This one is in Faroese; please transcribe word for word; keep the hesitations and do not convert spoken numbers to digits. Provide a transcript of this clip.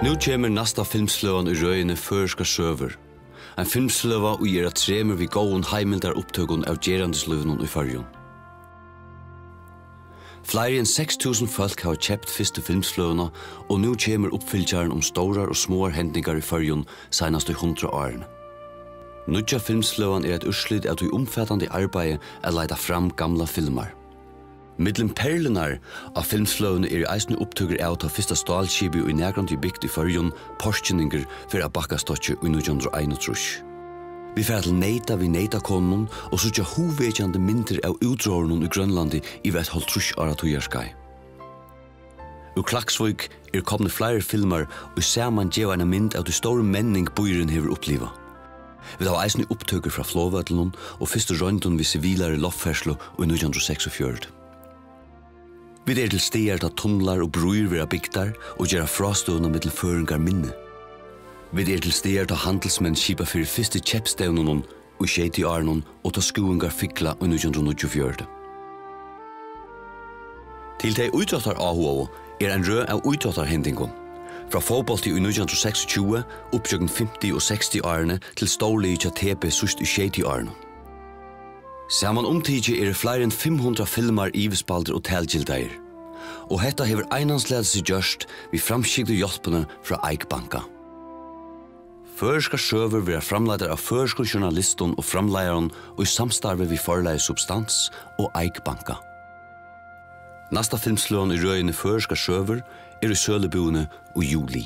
Nú kemur næsta filmsløgan í røðini Føroyskar søgur. Ein filmsløga, ið er á tremur við góðum heimildarupptøkum av gerandislívinum í Føroyum. Fleiri enn seks túsund fólk hava keypt fyrstu filmsløguna, og nú kemur uppfylgjarin um stórar og smáar hendingar í Føroyum seinastu hundrað árini. Nýggja filmsløgan er eitt úrslit av tí umfatandi arbeiði at leita fram gamlar filmar. Millum perlurnar á filmsløguni eru eisini upptøkur av tá fyrsta stálskipið, ið nakrantíð er bygt í Føroyum, Porkynningur, fer av bakkastokki í nítjan hundrað og einogtrýss. Vit fara til Neyta við Neytakonunum og síggja hugvekjandi myndir av útróðrinum í Grønlandi yvir eitt hálvtrýss ára tíðarskeið. Úr Klaksvík eru komnir fleiri filmar, ið saman geva eina mynd av tí stóru menning, býurin hevur upplivað. Vit hava eisini upptøkur frá flogvøllinum og fyrstu royndum við sivilari loftferðslu í nítjan hundrað og seksogfjøruti. Vit eru til staðar, tá tunlar og brýr verða bygdar og gera frástøðuna millum føroyingar minni. Vit eru til staðar, tá handilsmenn skipa fyri fyrstu keypstevnunum í sjeytiárunum og tá skúvoyingar fugla í nítjan hundrað og níggjuogfjøruti. Til tey ítróttaráhugaðu er ein røð av ítróttarhendingum, frá fótbólti í nítjan hundrað og seksogtjúgu, upp gjøgnum fimti og seksti árini, til stórliðið hjá T B síðst í sjeytiárunum. Samanumtikið eru fleiri enn fimm hundrað filmar yvirspældir og talgildaðir, og hetta hevur einans latið seg gjørt við framskygdu hjálpini frá Eik Banka. Føroyskar søgur verða framleiddar av føroyskum journalistum og framleiðarum í samstarvi við forlagið Substans og Eik Banka. Næsta filmsløgan í røðini Føroyskar søgur er í sølubúðini í juli.